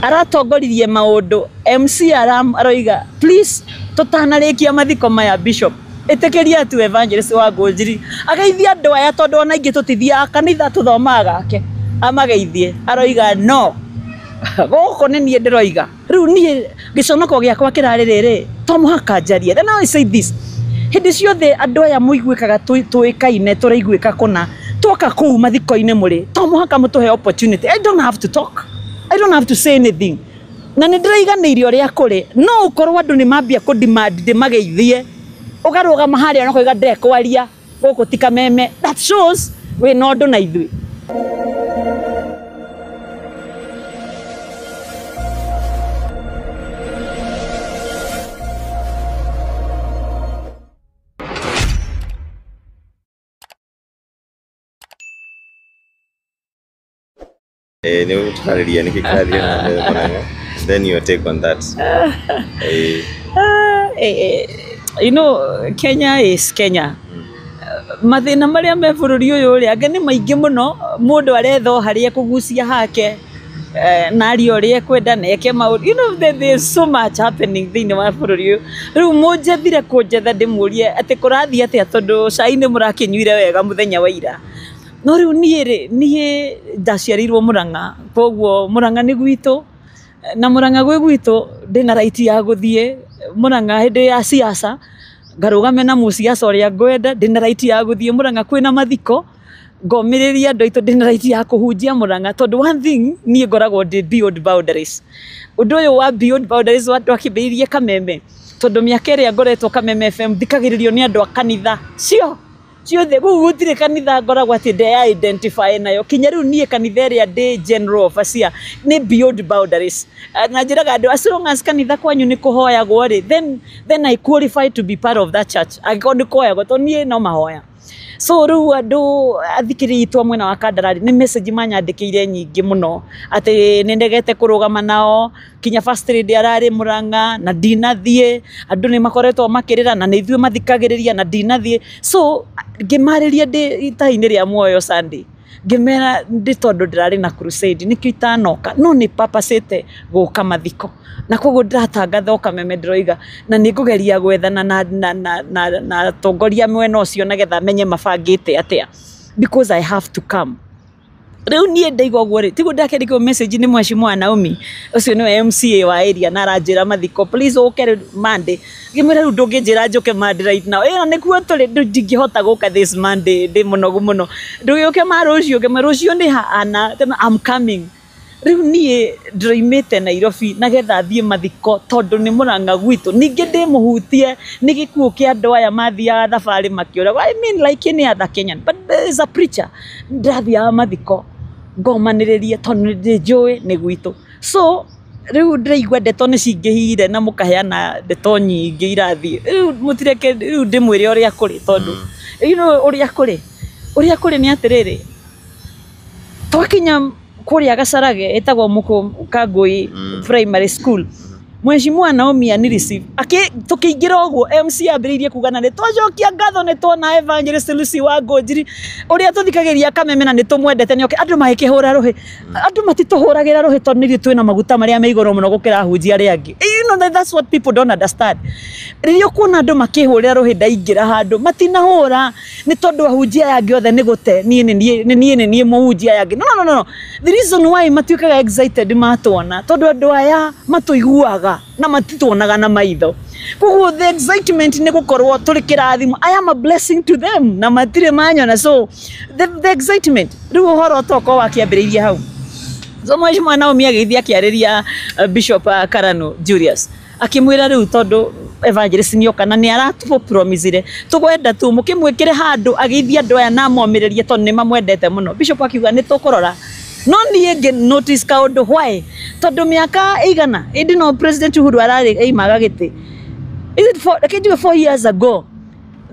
Aratongoririe maũndũ MC aroiga please tũtanarĩkia mathiko maya bishop ĩtĩkĩria tu evangelist wa Ngũnjiri ageithie andũ aya tondũ ona ingĩ tũtithiaga kanitha tũthomaga gake amageithie aroiga no gũkũ nĩ niĩ ndĩroiga rĩu niĩ gĩconoko gĩakwa kĩrarĩ rĩrĩ to mũhaka njarie. Then I say this, hĩndĩ ciothe andũ aya mũiguĩkaga tũĩkaine tũraiguĩka kũna twoka kũu mathiko-inĩ mũrĩ to mũhaka mũtũhe opportunity. I don't have to talk, I don't have to say anything, na nĩ ndĩraiganĩire ũrĩa kũrĩ. No ũkorwo andũ nĩ mambia kũ demand ndĩmageithie ũkarũgama harĩa na ũkoiga ndekwaria gũkũ ti Kameme, that shows wĩna ũndũ na ithuĩ. Nĩ ũgũtũtarĩria nĩkĩ kĩrathiĩ na mbere Murang'a, then your take on that. You know, Kenya is Kenya. Mathĩna marĩa me bũrũri ũyũ rĩ angĩ nĩ maingĩ mũno, mũndũ aretha o harĩa ekũgucia hake na arie ũrĩa ekwenda na eke maũndũ. You know, there's so much happening thĩinĩ wa bũrũri ũyũ. Rĩu mũnjethire kũnjetha ndĩmũrie atĩ kũrathiĩ atĩa tondũ cai nĩ mũrakĩnyuire wega mũthenya wa ira. No rĩu niĩ rĩ, niĩ ndaciarĩirwo Murang'a, koguo Murang'a nĩ gwitũ, na Murang'a gwĩ gwitũ ndĩna right ya gũthiĩ Murang'a hĩndĩ ya siasa ngarũgame na mũciaca ũrĩa ngwenda, ndĩna right ya gũthiĩ Murang'a kwĩna mathiko ngomĩrĩria andũ aitũ, ndĩna right ya kũhunjia Murang'a tondũ one thing niĩ ngoragwo ndĩ beyond boundaries. Ũndũ ũyũ wa beyond boundaries twakĩambĩrĩirie Kameme tondũ mĩaka ĩrĩa ngoretwo Kameme FM thikagĩrĩrio nĩ andũ a kanitha cio ciothe kũu gũtirĩ kanitha ngoragwo atĩ nde identify nayo kinya rĩu niĩ kanitha ĩrĩa ndĩ general overseer nĩ beyond boundaries. Na njĩraga andũ as long as kanitha kwanyu nĩ kũhoyagwo rĩ, then I qualify to be part of that church angĩkorwo nĩ kũhoyagwo tondũ niĩ no mahoya. So rĩu andũ athikĩrĩria itũ a mwena wa Kandarari nĩ message manyandĩkĩire nyingĩ mũno atĩ nĩ ndegete kũrũgama nao kinya first lady ararĩ Murang'a na ndinathiĩ, andũ nĩ makoretwo makĩrĩra na nĩ ithuĩ mathikagĩrĩria na ndinathiĩ. So ngĩmarĩria ndĩ itainĩ rĩa muoyo Sunday ngĩmera ndĩ tondũ ndĩrarĩ na crusade nĩkĩo itanoka no nĩ papacĩte gũka mathiko na koguo ndĩratangatha o Kameme ndĩroiga na nĩ ngũgeria gwethana na atongoria mwena ũcio nĩgetha menye mabangĩte atĩa because I have to come. Rĩu niĩ ndaigua ũguo rĩ, tiguo ndakĩandĩkĩrwo message nĩ Mheshimiwa Naomi ũcio nĩwe MCA wa area na aranjĩra mathiko please ũke rĩu Monday. Ngĩmwĩra rĩu ndũngĩnjĩra njũke Monday right now, ĩyo nĩkuo tũrĩ ndingĩhota gũka this Monday ndĩ mũnogu mũno, ndũgĩũke ma rũciũ. Ngĩmwĩra rũciũ nĩ hana, I'm coming. Rĩu niĩ ndĩroimĩte Nairobi nagetha thiĩ mathiko tondũ nĩ Murang'a gwitũ, ningĩ ndĩmũhutie nĩ gĩkuũ kĩa andũ aya mathiaga thabarĩ makĩũragwo. I mean like any other Kenyan, but there is a preacher. Ndĩrathiaga mathiko ngomanĩrĩrie tondũ nĩ njũĩ nĩ gwitũ. So rĩu ndĩraigua ndeto nĩ cingĩhire na mũkaheana ndeto nyingĩ irathiĩ. Rĩu mũtireke rĩu ndĩmwĩre ũrĩa kũrĩ tondũ you know ũrĩa kũrĩ. Ũrĩa kũrĩ nĩ atĩrĩrĩ, twakinya kũrĩa Gacarage ĩtagwo Mũkũ Kangũi Primary School, Mheshimiwa Naomi ani receive tũkĩingĩra ũguo MC ambĩrĩirie kuga na nĩ twacokia ngatho nĩ tuona Evangelist Lucy wa Ngũnjiri ũrĩa tũthikagĩrĩria Kameme na nĩ tũmwendete nĩ oke. Andũ magĩkĩhũra rũhĩ, andũ matitũhũragĩra rũhĩ tondũ nĩ ithuĩ twĩna maguta marĩa me igũrũ mũno gũkĩra ahunjia arĩa angĩ. You know, that's what people don't understand. Rĩrĩa ũkuona andũ makĩhũrĩra rũhĩ ndaingĩra handũ matinahũra nĩ tondũ ahunjia aya angĩ othe nĩ gũte niĩ nĩ niĩ nĩ niĩ mũhunjia aya angĩ. No, no, no, no. The reason why matuĩkaga excited matuona tondũ andũ aya matũiguaga na matituonaga na maitho. Koguo the excitement nĩ gũkorwo tũrĩ kĩrathimo. I am a blessing to them na matirĩ manyona. So the excitement rĩu ũhoro tokorwo wakĩambĩrĩirie hau. So Mheshimiwa Naomi agĩthiĩ akĩarĩria Bishop Karanu Julius akĩmwĩra rĩu tondũ evangelist nĩoka na nĩ aratũpromisire tũgwenda tu mũkĩmwĩkĩre handũ agĩithie andũ aya na amomĩrĩrie tondũ nĩ mamwendete mũno. Bishop akiuga nĩ tũkũrora. No niĩ ngĩ notice kaũndũ why tondũ mĩaka ĩigana ĩndĩ no President Uhuru ararĩ aimaga gĩtĩ. Is it four, reke njuge 4 years ago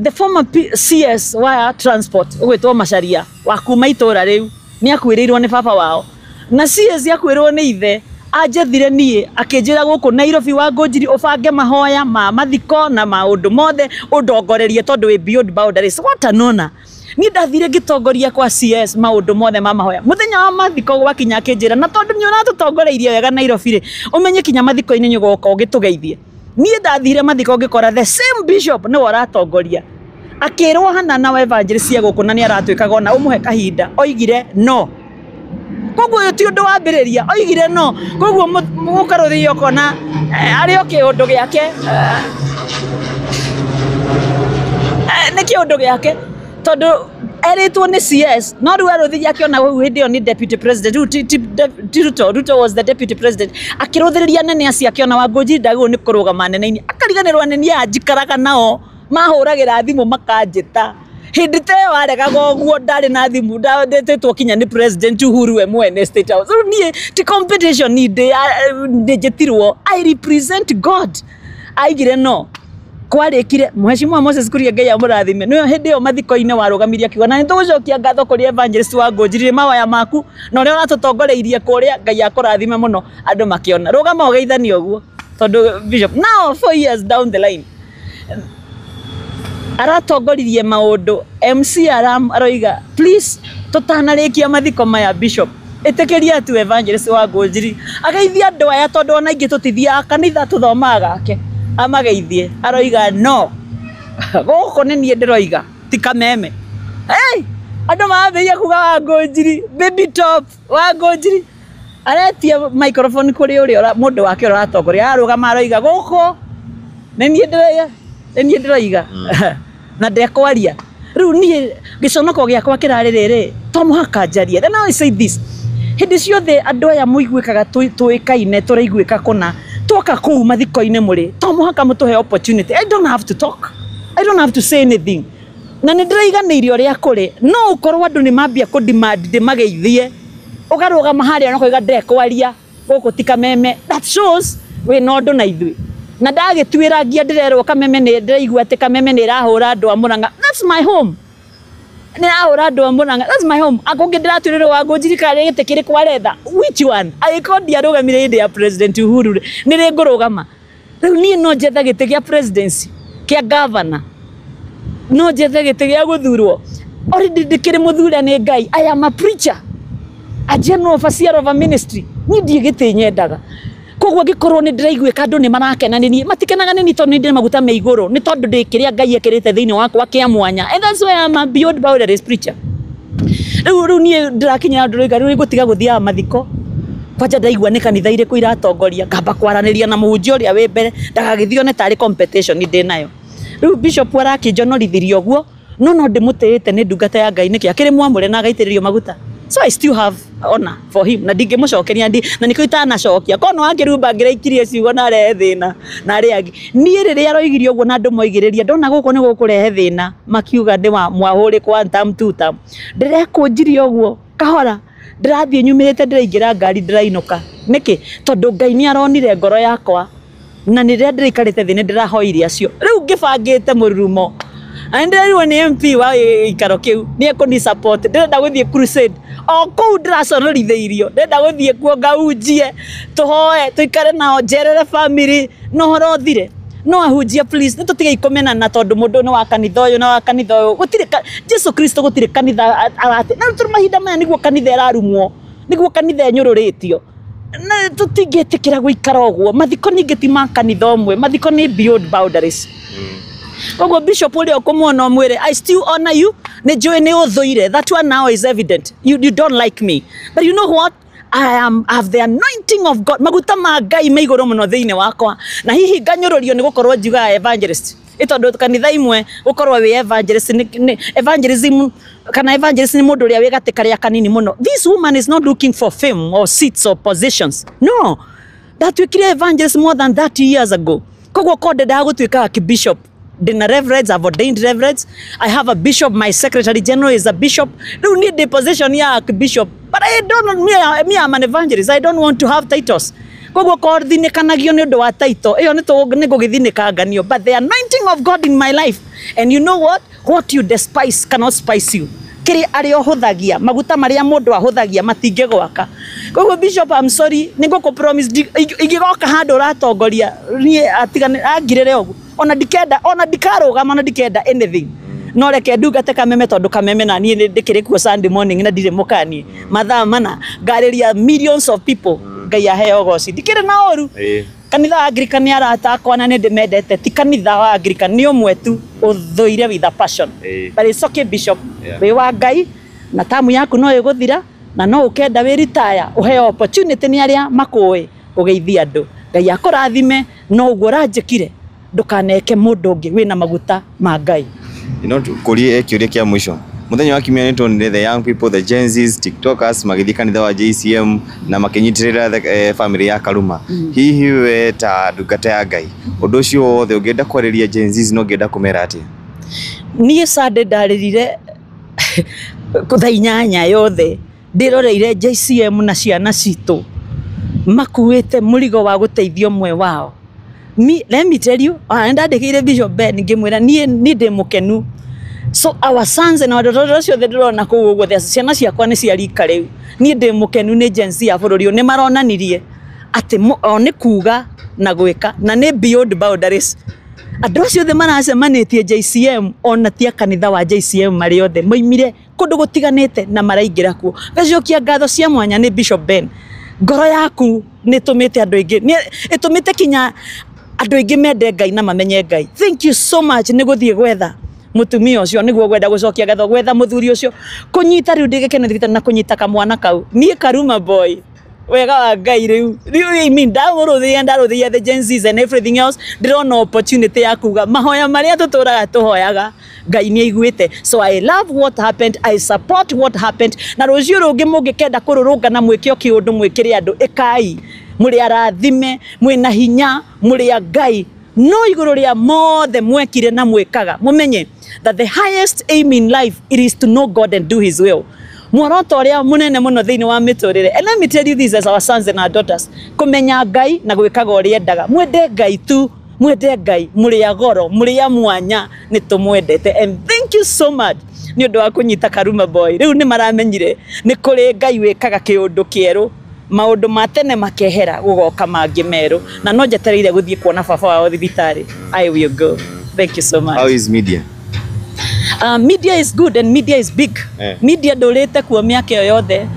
the former CS wa transport ũgwĩtwo Macharia wa kuma itũra rĩu nĩ akuĩrĩirwo nĩ baba wao na CS akuĩrĩirwo nĩ ithe anjethire niĩ akĩnjĩra gũkũ Nairobi wa Ngũnjiri ũbange mahoya ma mathiko na maũndũ mothe ũndongorerie tondũ wĩ beyond boundaries. What an honor. Niĩ ndathire ngĩtongoria kwa CS maũndũ mothe ma mahoya. Mũthenya wa mathiko gwakinya akĩnjĩra, na tondũ nĩ ũratũtongoreirie wega Nairobi rĩ, ũmenye kinya mathiko-inĩ nĩ ũgoka ũgĩtũgeithie. Niĩ ndathire mathiko ngĩkora the same bishop nĩwe ũratongoria. Akĩrwo hana na evangelist cia gũkũ na nĩ aratwĩkaga ona ũmũhe kahinda, oigire no. Koguo ũyũ ti ũndũ wambĩrĩria, oigire no. Koguo mũkarũthia ũkona arĩ o kĩũndũ gĩake, nĩ kĩũndũ gĩake tondũ erĩtwo nĩ CS, no rĩu arũthirie akĩona hau hĩndĩ ĩyo nĩ deputy president, rĩu ti Ruto, Ruto was the deputy president. Akĩrũthĩrĩria anene acio akĩona Wangũnjiri ndagĩrĩirwo nĩ kũrũgama anene-inĩ, akariganĩrwo anene aya njikaraga nao mahũragĩra thimũ makanjĩta. Hĩndĩ ta ĩyo aregaga ũguo ndarĩ na thimũ, ndetĩtwo kinya nĩ President Uhuru we mwene State House. Rĩu niĩ ti competition ndĩnjĩtirwo, I represent God. Aigire no kwarĩkire Mheshimiwa Moses Kuria Ngai amũrathime, nĩwe hĩndĩ ĩyo mathiko-inĩ warũgamirie akiuga na nĩtũgũcokia ngatho kũrĩ evangelist Wangũnjiri mawaya maku na ũrĩa ũratũtongoreirie kũrĩa, Ngai akũrathime mũno. Andũ makĩona rũgama ũgeithanie ũguo tondũ bishop now 4 years down the line aratongoririe maũndũ. MC aroiga please tũtanarĩkia mathiko maya bishop ĩtĩkĩria tu evangelist Wangũnjiri ageithie andũ aya tondũ ona ingĩ tũtithiaga kanitha tũthomaga gake, amageithie. Aroiga no gũkũ nĩ niĩ ndĩroiga ti kameme. Hey, andũ mambĩrĩria kuga Wangũnjiri baby top Wangũnjiri, aretia microphone kũrĩ ũrĩa mũndũ wake ũrĩa ũratongoria, ararũgama aroiga gũkũ nĩ niĩ ndĩroiga, nĩ niĩ ndĩroiga na ndekwaria. Rĩu niĩ gĩconoko gĩakwa kĩrarĩ rĩrĩ, to mũhaka njarie. Then I say this, hĩndĩ ciothe andũ aya mũiguĩkaga tũĩkaine tũraiguĩka kũna, twoka kũu mathiko-inĩ mũrĩ, to mũhaka mũtũhe opportunity. I don't have to talk, I don't have to say anything, na nĩ ndĩraiganĩire ũrĩa kũrĩ. No ũkorwo andũ nĩ mambia kũ demand ndĩmageithie, ũkarũgama harĩa na ũkoiga ndekwaria gũkũ ti kameme, that shows wĩna ũndũ na ithuĩ. Na ndagĩtuĩra ngia ndĩrerwo kameme nĩ ndĩraigua atĩ kameme nĩ ĩrahũra andũ a Murang'a, that's my home, nĩ ĩrahũra andũ a Murang'a, that's my home. Akũngĩ ndĩratuĩrĩrwo Wangũnjiri karĩ gĩtĩ kĩrĩkũ aretha, which one? Angĩkorwo ndiarũgamire hĩndĩ ya President Uhuru rĩ, nĩ rĩ ngũrũgama? Rĩu niĩ no njethe gĩtĩ gĩa presidency, kĩa governor, no njethe gĩtĩ gĩa gũthurwo. Already ndĩkĩrĩ mũthure nĩ Ngai. I am a preacher, a general overseer of a ministry. Niĩ ndiĩ gĩtĩ nyendaga. Koguo angĩkorwo nĩ ndĩraiguĩka andũ nĩ marakena nĩ niĩ, matikenaga nĩ niĩ tondũ nĩ ndĩ maguta me igũrũ, nĩ tondũ ndĩ kĩrĩa Ngai ekĩrĩte thĩinĩ wakwa kĩa mwanya. And that's why I'm a beyond boundaries preacher. Rĩu niĩ ndĩrakinya handũ rĩu rĩu ngũtiga gũthiaga mathiko. Kwanja ndaigua nĩ kanitha irĩkũ iratongoria, ngamba kwaranĩria na mũhunjia ũrĩa wĩ mbere, ndagagĩthiĩ one tarĩ competition ndĩ nayo. Rĩu bishop arakĩnjonorithirie ũguo, no no ndĩmũtĩĩte nĩ ndungata ya Ngai nĩkĩ akĩrĩ mwamũre na agaitĩrĩrio maguta. So I still have honor for him na ndingĩmũcokeria ndi na nĩkĩo itanacokia. Korwo no akĩrumba ngĩraikirie ciugo na arehe thĩna na arĩa angĩ. Niĩ rĩrĩa aroigirie ũguo na andũ moigĩrĩria, ndona gũkũ nĩ gũkũrehe thĩna, makiuga ndĩ wa mwahũrĩkwo one term two term. Ndĩrekũnjirie ũguo kahora, ndĩrathiĩ nyumĩrĩte ndĩraingĩra ngari ndĩrainũka. Nĩkĩ? Tondũ Ngai nĩ aronire ngoro yakwa na nĩ rĩrĩa ndĩraikarĩte thĩ nĩ ndĩrahoire acio. Rĩu ngĩbangĩte mũrurumo na nĩndĩrerirwo nĩ MP wa gĩikaro kĩu nĩ ekũni support, ndĩrenda gũthiĩ crusade o kũu ndĩraconorithĩirio, ndĩrenda gũthiĩ kuo ngaunjie, tũhoe, tũikare nao, njerere family na ũhoro ũthire. No ahunjia please, nĩ tũtigei kũmenana tondũ mũndũ nĩ wa kanitha ũyũ na wa kanitha ũyũ. Gũtirĩ Jesu Kristo gũtirĩ kanitha arate. Na tũrĩ mahinda maya nĩguo kanitha ĩrarumwo, nĩguo kanitha ĩnyũrũrĩtio. Na tũtingĩtĩkĩra gũikara ũguo. Mathiko ningĩ ti ma kanitha ũmwe, mathiko nĩ beyond boundaries. Koguo bishop ũrĩa ũkũmuona ũmwĩre I still honor you, nĩ njũĩ nĩ ũthũire, that one now is evident, you don't like me, but you know what, I have the anointing of God, maguta ma Ngai me igũrũ mũno thĩinĩ wakwa, na hihi nganyũrũrio nĩ gũkorwo njiugaga evangelist. Ĩ tondũ kanitha imwe gũkorwo wĩ evangelist nĩ evangelism kana evangelist nĩ mũndũ ũrĩa wĩ gatĩ karĩa kanini mũno. This woman is not looking for fame or seats or positions, no. Ndatuĩkire evangelist more than 30 years ago. Koguo ko ndendaga gũtuĩka archbishop, ndĩna reverends, I've ordained reverends, I have a bishop, my secretary general is a bishop. Rĩu niĩ ndĩ position ya archbishop, but I don't, me I'm an evangelist, I don't want to have titles. Koguo ko thinĩkanagio nĩ ũndũ wa title ĩyo nĩ ngũgĩthinĩkanganio, but the anointing of God in my life, and you know what you despise cannot spice you. Kĩrĩa arĩa ũhũthagia, maguta marĩa mũndũ ahũthagia matingĩgwaka. Koguo bishop, I'm sorry, nĩ ngũkũ promise ingĩgoka handũ ũratongoria niĩ atigane angirĩre ũguo, ona ndikenda, ona ndikarũgama, ona ndikenda anything. No reke ndungate Kameme, tondu Kameme na niĩ ndĩkĩrĩ kuo Sunday morning na ndirĩ mũkanie mathaa mana ngarĩria millions of people. Ngai aheo goci, ndikĩrĩ na ũru. Kanitha wa Anglican nĩ arata akwa na nĩ ndĩmendete. Ti kanitha wa Anglican nĩ ũmwe tu ũthũire with a passion. But it's okay, Bishop. Wĩ wa Ngai na tamu yaku no ĩgũthira na no ũkenda wĩ retire ũheo opportunity nĩ arĩa makũĩ ũgeithia andũ. Ngai akũrathime, no ũguo ũranjĩkire ndũkaneke mũndũ ũngĩ wĩna maguta ma Ngai. You know, kũrie kĩũria kĩa mũico. Mũthenya wa kiumia nĩ tuonire the young people, the Gen Zs, TikTokers magĩthiĩ kanitha wa JCM na makĩnyitĩrĩra family ya Karuma. Hihi we ta ndungata ya Ngai, ũndũ ũcio wothe ũngĩenda kwarĩria Gen Zs no ũngĩenda kũmera atĩa? Niĩ Sunday ndarĩrire thaa 8 yothe ndĩroreire JCM na ciana citũ makuĩte mũrigo wa gũteithia ũmwe wao. Let me tell you, ndandĩkĩire Bishop Ben ngĩmwĩra niĩ ndĩ mũkenu. So our sons and our daughters ciothe ndĩrona kũu ũguo, ciana ciakwa nĩ cia rika rĩu. Niĩ ndĩ mũkenu nĩ Gen Z ya bũrũri ũyũ, nĩ maronanirie atĩ o nĩ kuga na gwĩka na nĩ beyond boundaries. Andũ acio othe maracemanĩtie JCM ona ti a kanitha wa JCM marĩ othe moimire kũndũ gũtiganĩte na maraingĩra kuo. Ngacokia ngatho cia mwanya nĩ Bishop Ben. Ngoro yaku nĩ ĩtũmĩte andũ aingĩ, nĩ ĩtũmĩte kinya andũ aingĩ mende Ngai na mamenye Ngai. Thank you so much nĩ gũthiĩ gwetha mũtumia ũcio, nĩguo gwenda gũcokia ngatho, gwetha mũthuri ũcio, kũnyita rĩu ndĩ gĩkeno thibitarĩ na kũnyita kamwana kau. Niĩ Karuma boy, wega wa Ngai rĩu. Rĩu I mean ndamũrũthĩria, ndarũthĩria the Gen Zs and everything else, ndĩrona opportunity ya kuga mahoya marĩa tũtũraga tũhoyaga Ngai nĩ aiguĩte. So I love what happened, I support what happened. Na rũciũ rũngĩ mũngĩkenda kũrũrũngana mwĩke o kĩũndũ mwĩkĩre andũ, ĩkai mũrĩ arathime, mwĩna hinya, mũrĩ a Ngai. No igũrũ rĩa mothe mwekire na mwĩkaga, mũmenye that the highest aim in life it is to know God and do his will. Muoroto ũrĩa mũnene mũno thĩinĩ wa mĩtũrĩre. And let me tell you this as our sons and our daughters, kũmenya Ngai na gwĩkaga ũrĩa endaga. Mwende Ngai tu, mwende Ngai, mũrĩ a goro, mũrĩ a mwanya, nĩ tũmwendete. And thank you so much nĩ ũndũ wa kũnyita Karuma boy. Rĩu nĩ maramenyire nĩ kũrĩ Ngai wĩkaga kĩũndũ kĩerũ, maũndũ ma tene makehera gũgoka mangĩ merũ, na no njetereire gũthiĩ kuona baba wao thibitarĩ. I will go. Thank you so much. How is media? Media is good and media is big. Media ndũrĩte kuo mĩaka ĩyo yothe.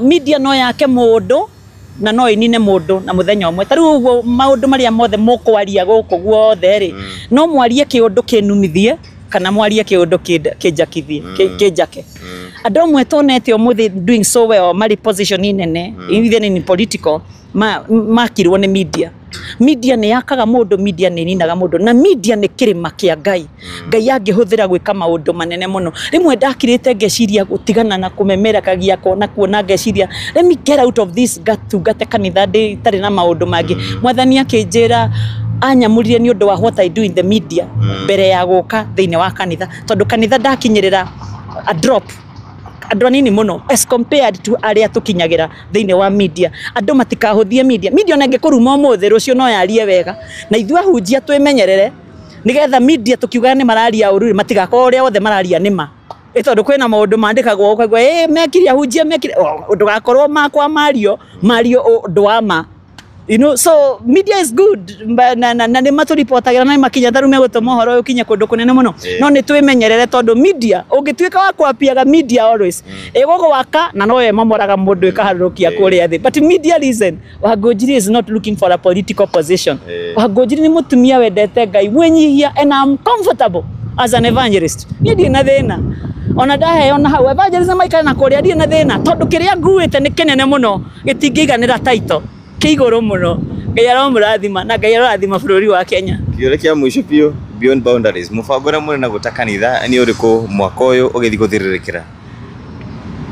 Media no yake mũndũ na no ĩnine mũndũ na mũthenya ũmwe. Ta rĩu ũguo maũndũ marĩa mothe mũkwaria gũkũ guothe rĩ, no mwarie kĩũndũ kĩnumithie kana mwarie kĩũndũ kĩnjakithie, kĩnjake. Andũ amwe tuonete ũmũthĩ doing so well marĩ position nene, even in political, makirwo nĩ media. Media nĩ yakaga mũndũ, media nĩ ĩninaga mũndũ, na media nĩ kĩrĩma kĩa Ngai. Ngai angĩhũthĩra gwĩka maũndũ manene mũno. Rĩmwe ndakirĩte ngeciria gũtigana na kũmemerekagia na kuona ngeciria let me get out of this, ngatungate kanitha ndĩ na maũndũ mangĩ. Mwathani akĩnjĩra anyamũrire nĩ ũndũ wa what I do in the media mbere ya gũka thĩinĩ wa kanitha, tondũ kanitha ndakinyĩrĩra a drop andũ anini mũno as compared to arĩa tũkinyagĩra thĩinĩ wa media. Andũ matikahũthie media. Media ona ĩngĩkũruma ũmũthĩ, rũciũ no yarie wega, na ithuĩ ahunjia twĩmenyerere nĩgetha media tũkiuga nĩ mararia ũru matigakorwo ũrĩa othe mararia nĩ ma, ĩ tondũ kwĩna maũndũ mandĩkagwo ũkaigua ĩ mekire ahunjia mekire, ndũgakorwo makwa mario mario ũndũ wa ma. You know, so media is good na nĩ matũripotagĩra na nĩ makinya ta rĩu megũtũma ũhoro ũyũ ũkinye kũndũ kũnene mũno. No nĩ twĩmenyerere tondũ media ũngĩtuĩka wa kwapiaga media always ĩgũgwaka na no ĩmomoraga mũndũ ĩkaharũrũkia kũrĩa thĩ. But media, listen, Wangũnjiri is not looking for a political position. Wangũnjiri nĩ mũtumia wendete Ngai, mwĩnyihia, and I'm comfortable as an evangelist. Niĩ ndirĩ na thĩna ona ndaheo na hau evangelist maikare na kũrĩa, ndirĩ na thĩna tondũ kĩrĩa nguĩte nĩ kĩnene mũno gĩtingĩiganĩra title kĩ igũrũ mũno. Ngai aromũrathima na Ngai arorathima bũrũri wa Kenya. Kĩũria kĩa mũico biũ, beyond boundaries, mũbango ũrĩa mũrĩ naguo ta kanitha nĩ ũrĩkũ mwaka ũyũ ũgĩthiĩ gũthirĩrĩkĩra?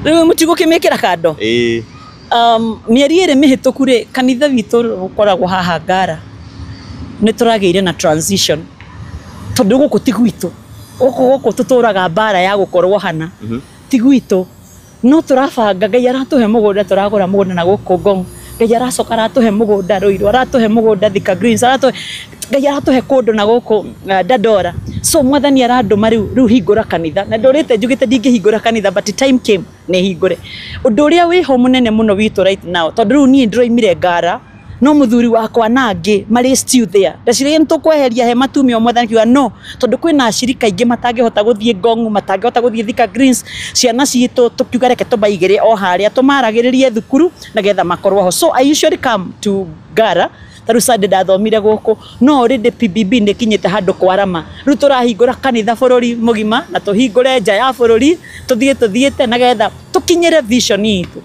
Rĩu mũtigũkĩmĩkĩra kando? Ĩĩ. Mĩeri ĩrĩ mĩhĩtũku rĩ, kanitha witũ ũkoragwo haha Ngara nĩ tũragĩire na transition tondũ gũkũ ti gwitũ, gũkũ tũtũraga mbara ya gũkorwo hana ti gwitũ, no tũrabanga. Ngai aratũhe mũgũnda, tũragũra mũgũnda na gũkũ Ngong. Ngai aracoka aratũhe mũgũnda Ruiru, aratũhe mũgũnda Thika Greens, aratũhe Ngai aratũhe kũndũ na gũkũ Dandora. So mwathani arandũma rĩu hingũra kanitha, na ndũrĩte njugĩte ndingĩhingũra kanitha, but time came nĩ hingũre. Ũndũ ũrĩa wĩho mũnene mũno witũ right now, tondũ rĩu niĩ ndĩroimire Ngara No muthuri wakwa na angĩ marĩ still there. Ndeciria nĩ tũkweheria hema tumia ũmwe ngiuga no, tondũ kwĩna acirika aingĩ matangĩhota gũthiĩ Ngong, matangĩhota gũthiĩ Thika Greens, ciana citũ tũkiuga reke tũmaigĩre o harĩa tũmaragĩrĩrie thukuru nĩgetha makorwo ho. So I usually come to Ngara. Tarĩu Sunday ndathomire gũkũ, no already PBB nĩ kinyĩte handũ kwarama. Rĩu tũrahingũra kanitha bũrũri mũgima na tũhingũre nja ya bũrũri, tũthiĩ tũthiĩte nĩgetha tũkinyĩre vision itũ.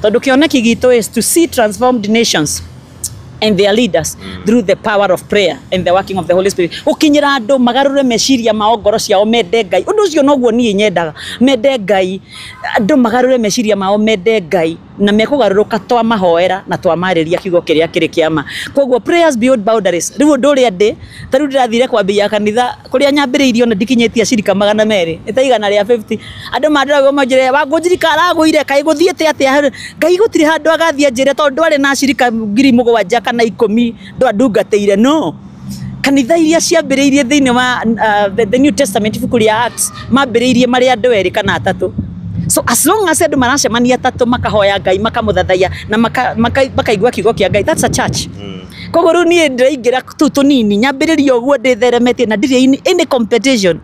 Tondũ kĩoneki gitũ is to see transformed nations and their leaders through the power of prayer and the working of the Holy Spirit. Ukinyira andu magarure meciria mao, ngoro ciao, mende Ngai. Undu ucio noguo nie nyendaga, mende Ngai. Andu magarure meciria mao, mende Ngai na mekugaruruka twamahoera na twamarĩria kiugo kĩrĩa kĩrĩ kĩama. Koguo prayers beyond boundaries. Rĩu ũndũ ũrĩa ndĩ ta rĩu ndĩrathire kwambia kanitha kũrĩa nyambĩrĩirie ona ndikinyĩtie acirika 200, nĩ ta 150. Andũ mandĩragwo manjĩre Wangũnjiri karagũire kaĩ gũthiĩte atĩa? Ngai gũtirĩ handũ agathiĩ anjĩre tondũ ndwarĩ na acirika 7,000 kana 10 ndwandungatĩire. No kanitha iria ciambĩrĩirie thĩinĩ wa the New Testament, ibuku rĩa Acts, mambĩrĩirie marĩ andũ erĩ kana atatũ. So as long as andũ maracemania atatũ makahoya Ngai, makamũthathaiya na makaigua kiugo kĩa Ngai, that's a church. Koguo rĩu niĩ ndĩraingĩra tũu tũnini nyambĩrĩrie ũguo ndĩtheremetie na ndirĩ in any competition,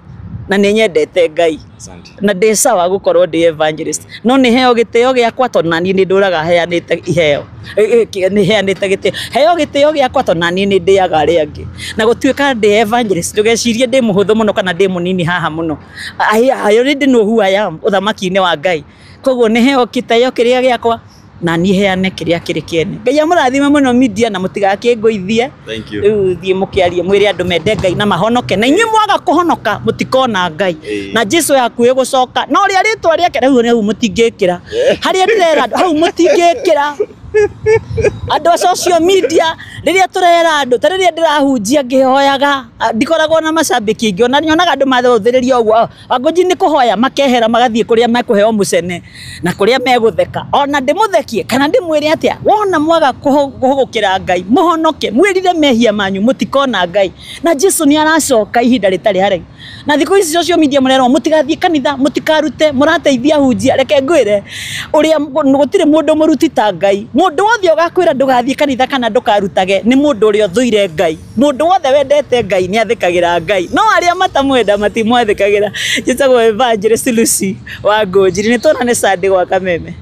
na nĩ nyendete Ngai. Asante. Na ndĩ sawa gũkorwo ndĩ evangelist, no nĩ heo gĩtĩo gĩakwa tondũ naniĩ nĩ ndũraga heanĩte iheo. Nĩ heanĩte gĩtĩo, heo gĩtĩo gĩakwa tondũ naniĩ nĩ ndĩaga arĩa angĩ. Na gũtuĩka ndĩ evangelist, ndũgecirie ndĩ mũhũthũ mũno kana ndĩ mũnini haha mũno. I already know who I am ũthamaki-inĩ wa Ngai. Koguo nĩ heo gĩtĩo kĩrĩa gĩakwa na niĩ heane kĩrĩa kĩrĩ kĩene. Ngai amũrathime mũno media na mũtigakĩngũithie. Thank you. Rĩu thiĩ mũkĩarie mwĩre andũ mende Ngai na mahonoke, na inyuĩ mwaga kũhonoka mũtikona Ngai. Na Jesu hakuhĩ gũcoka, na ũrĩa rĩtwa rĩake rĩu hau mũtingĩkĩra harĩa ndĩrera andũ hau mũtingĩkĩra andũ a social media. Rĩrĩa tũrera andũ ta rĩrĩa ndĩrahunjia ngĩhoyaga, ndikoragwo na macambĩki aingĩ, ona nyonaga andũ mathũthĩrĩria ũguo Wangũnji nĩ kũhoya, makehera magathiĩ kũrĩa mekũheo mũcene na kũrĩa megũtheka. Ona ndĩmũthekie kana ndĩmwĩre atĩa, wona mwaga kũhũgũkĩra Ngai mũhonoke, mwĩrire mehia manyu, mũtikona Ngai. Na Jesu nĩ aracoka ihinda rĩtarĩ haraihu. Na thikũ ici social media mũrerwo mũtigathiĩ kanitha, mũtikarute, mũrateithia hunjia. Reke ngwĩre ũrĩa gũtirĩ mũndũ mũruti ta Ngai. Mũndũ wothe ũgakwĩra ndũgathiĩ kanitha kana ndũkarutage nĩ mũndũ ũrĩa ũthũire Ngai. Mũndũ wothe wendete Ngai nĩ athĩkagĩra Ngai, no arĩa matamwenda matimwathĩkagĩra. Njĩtagwo Evangelist Lucy Wangũnjiri. Nĩ tuonane Sunday gwa Kameme.